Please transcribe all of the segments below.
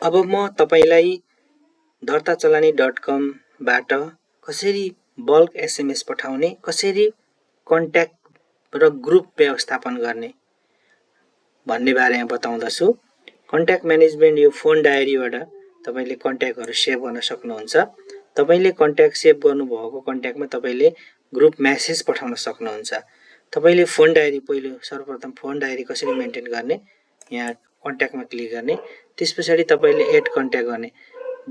अब म तपाईलाई दर्ता चलानी .com बाट कसरी बल्क एसएमएस पठाउने, कसरी कन्ट्याक्ट र ग्रुप व्यवस्थापन गर्ने भन्ने बारेमा बताउँदछु। कन्ट्याक्ट म्यानेजमेन्ट यो फोन डायरीबाट तपाईले कन्ट्याक्टहरु सेभ गर्न सक्नुहुन्छ। तपाईले कन्ट्याक्ट सेभ गर्नुभएको कन्ट्याक्टमा तपाईले ग्रुप मेसेज पठाउन सक्नुहुन्छ। तपाईले फोन डायरी पहिलो सर्वप्रथम फोन डायरी कसरी मेन्टेन गर्ने, यहाँ कन्ट्याक्टमा क्लिक गर्ने, त्यसपछि तपाईले एड कन्ट्याक्ट गर्ने।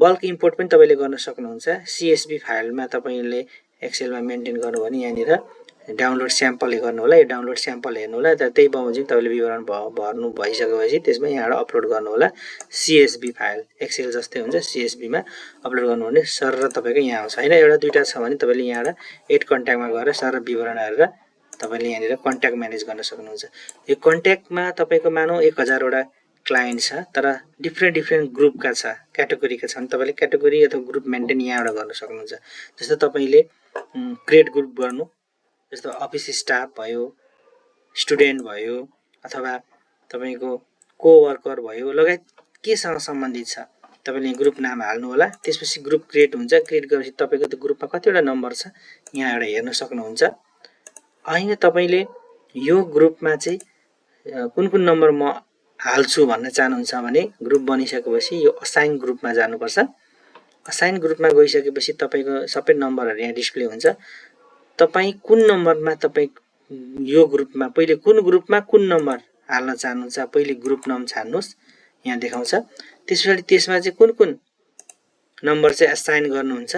बल्क इम्पोर्ट पनि तपाईले गर्न सक्नुहुन्छ। सीएसवी फाइलमा तपाईले एक्सेलमा मेन्टेन गर्नु भने यहाँनिर डाउनलोड स्याम्पल गर्नु होला। यो डाउनलोड स्याम्पल हेर्नु होला। त्यही बमोजिम तपाईले विवरण भर्नु भइसकेपछि त्यसमा यहाँबाट अपलोड गर्नु होला। सीएसवी फाइल एक्सेल जस्तै हुन्छ, सीएसवी मा अपलोड गर्नु भने सर तपाईको यहाँ आउँछ हैन। एउटा दुईटा छ भने तपाईले यहाँबाट एड कन्ट्याक्टमा गएर सर विवरण हेरेर तपाईले यहाँनिर कन्ट्याक्ट म्यानेज गर्न सक्नुहुन्छ। यो कन्ट्याक्टमा तपाईको मानौ 1000 वटा क्लाइन्ट छ, तर डिफ्रेन्ट ग्रुपका छ, क्याटेगोरीका छन्। तपाईले क्याटेगोरी अथवा ग्रुप मेन्टेन यहाँबाट गर्न सक्नुहुन्छ। जस्तो तपाईले क्रिएट ग्रुप गर्नु, जस्तो अफिस स्टाफ भयो, स्टुडेन्ट भयो, अथवा तपाईको कोवर्कर भयो, लगायत केसँग सम्बन्धित छ तपाईले ग्रुप नाम हाल्नु होला। त्यसपछि ग्रुप क्रिएट हुन्छ। क्रिएट गरेपछि तपाईको त्यो ग्रुपमा कतिवटा नम्बर छ यहाँ एउटा हेर्न सक्नुहुन्छ। अहिले तपाईले यो ग्रुपमा चाहिँ कुन नम्बर म हाल्छु भन्न चाहनुहुन्छ भने ग्रुप बनिसकेपछि यो असाइन ग्रुपमा जानुपर्छ। असाइन ग्रुपमा गइसकेपछि तपाईको सबै नम्बरहरु यहाँ डिस्प्ले हुन्छ। तपाई कुन नम्बरमा तपाई यो ग्रुपमा पहिले कुन ग्रुपमा कुन नम्बर हाल्न चाहनुहुन्छ पहिले ग्रुप नाम छान्नुस्, यहाँ देखाउँछ। त्यसपछि त्यसमा चाहिँ कुन नम्बर चाहिँ असाइन गर्नुहुन्छ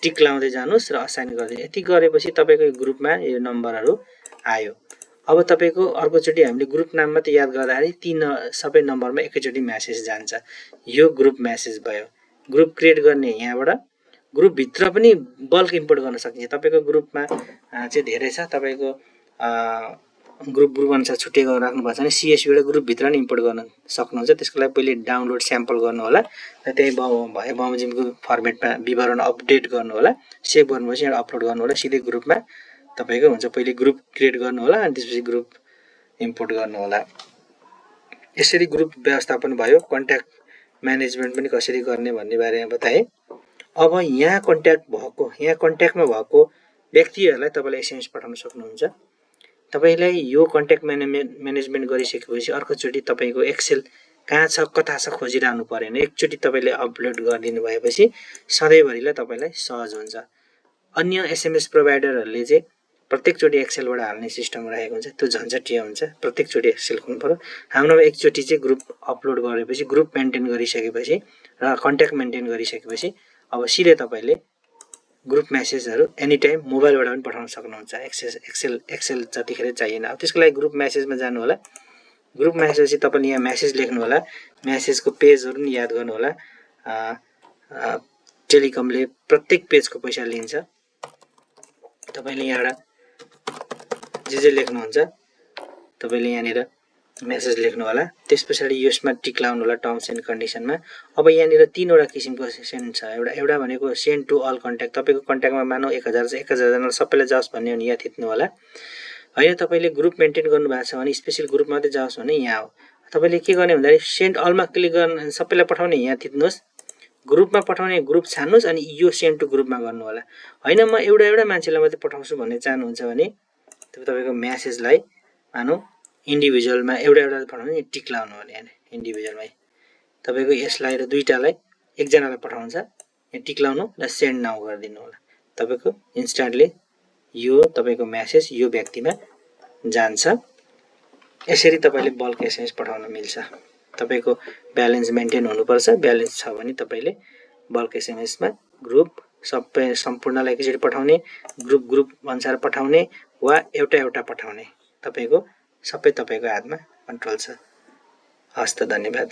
टिक लाउँदै जानुस् र असाइन गर्दै। यति गरेपछि तपाईको यो ग्रुपमा यो नम्बरहरु आयो। अब तपाईको अर्कोचोटी हामीले ग्रुप नाम मात्र याद गर्दाखेरि तीन सबै नम्बरमा एकैचोटी मेसेज जान्छ। यो ग्रुप मेसेज भयो। ग्रुप क्रिएट गर्ने यहाँबाट ग्रुप भित्र पनि बल्क इम्पोर्ट गर्न सकिन्छ। तपाईको ग्रुपमा चाहिँ धेरै छ, तपाईको ग्रुप अनुसार छुट्टेको राख्नुपर्छ भने सीएसवी बाट ग्रुप भित्र पनि इम्पोर्ट गर्न सक्नुहुन्छ। त्यसको लागि पहिले डाउनलोड स्याम्पल गर्नु होला र त्यही भए बमोजिमको फर्मेटमा विवरण अपडेट गर्नु होला। सेभ गर्नुपछि यहाँ अपलोड गर्नु होला। सिधै ग्रुपमा तपाईको हुन्छ। पहिले ग्रुप क्रिएट गर्नु होला अनि त्यसपछि ग्रुप इम्पोर्ट गर्नु होला। यसरी ग्रुप व्यवस्थापन भयो। कन्ट्याक्ट म्यानेजमेन्ट पनि कसरी गर्ने भन्ने बारेमा बताए। अब यहाँ कन्ट्याक्टमा भएको व्यक्तिहरुलाई तपाईले एसएमएस पठाउन सक्नुहुन्छ। तपाईलाई यो कन्ट्याक्ट म्यानेजमेन्ट गरिसकेपछि अर्कोचोटी तपाईको एक्सेल कहाँ छ कता छ खोजिरहनु परेन। एकचोटी तपाईले अपलोड गरिदिनु भएपछि सधैँभरिलाई तपाईलाई सहज हुन्छ। अन्य एसएमएस प्रोवाइडरहरुले चाहिँ प्रत्येकचोटी एक्सेलबाट हाल्ने सिस्टम राखेको हुन्छ। त्यो झन्झटिया हुन्छ। प्रत्येकचोटी एक्सेल खोल्नु पर्यो। हाम्रोमा एकचोटी चाहिँ ग्रुप अपलोड गरेपछि ग्रुप मेन्टेन गरिसकेपछि र कन्ट्याक्ट मेन्टेन गरिसकेपछि अब सिधै तपाईले ग्रुप मेसेजहरु एनी टाइम मोबाइलबाट पनि पठाउन सक्नुहुन्छ। एक्सेल जतिखेर चाहिएन। अब त्यसको लागि ग्रुप मेसेजमा जानु होला। ग्रुप मेसेज चाहिँ तपाईले यहाँ मेसेज लेख्नु होला। मेसेजको पेजहरु पनि याद गर्नु होला। टेलिकमले प्रत्येक पेजको पैसा लिन्छ। तपाईले यहाँबाट जे लेख्नुहुन्छ तपाईले यहाँनिर मेसेज लेख्नु होला। त्यसपछि यसमा टिक लाउनु होला टर्म्स एन्ड कन्डिसनमा। अब यहाँनिर तीनवटा किसिमको सेन्ड छ। एउटा भनेको सेन्ड टु अल कन्ट्याक्ट। तपाईको कन्ट्याक्टमा मानौ 1000 छ, 1000 जना सबैलाई जाओस् भन्ने हो भने यहाँ थिच्नु होला। हैन तपाईले ग्रुप मेन्टेन गर्नु भएको छ भने स्पेशल ग्रुप मात्रै जाओस् भने यहाँ हो। तपाईले के गर्ने भन्दाखेरि सेन्ड अलमा क्लिक गर्न सबैलाई पठाउने यहाँ थिच्नुस्। ग्रुपमा पठाउने ग्रुप छान्नुस् अनि यो सेन्ड टु ग्रुपमा गर्नु होला। हैन म एउटा मान्छेलाई मात्रै पठाउँछु भन्ने चाहनुहुन्छ भने तपाईको मेसेजलाई मानौ इन्डिभिजुअलमा एउटा पठाउने टिक लाउनु होला। यहाँ इन्डिभिजुअलमै तपाईको यसलाई र दुईटालाई एकजनालाई पठाउँछ यहाँ टिक लाउनु र सेन्ड नाउ गरिदिनु होला। तपाईको इन्स्ट्यान्टली यो तपाईको मेसेज यो व्यक्तिमा जान्छ। यसरी तपाईले बल्क एसएमएस पठाउन मिल्छ। तपाईको ब्यालेन्स मेन्टेन हुनुपर्छ। ब्यालेन्स छ भने तपाईले बल्क एसएमएसमा ग्रुप सबै सम्पूर्णलाई एकैचोटी पठाउने, ग्रुप अनुसार पठाउने वा एउटा पठाउने तपाईको सबै तपाईको हातमा कन्ट्रोल छ। हस्त धन्यवाद।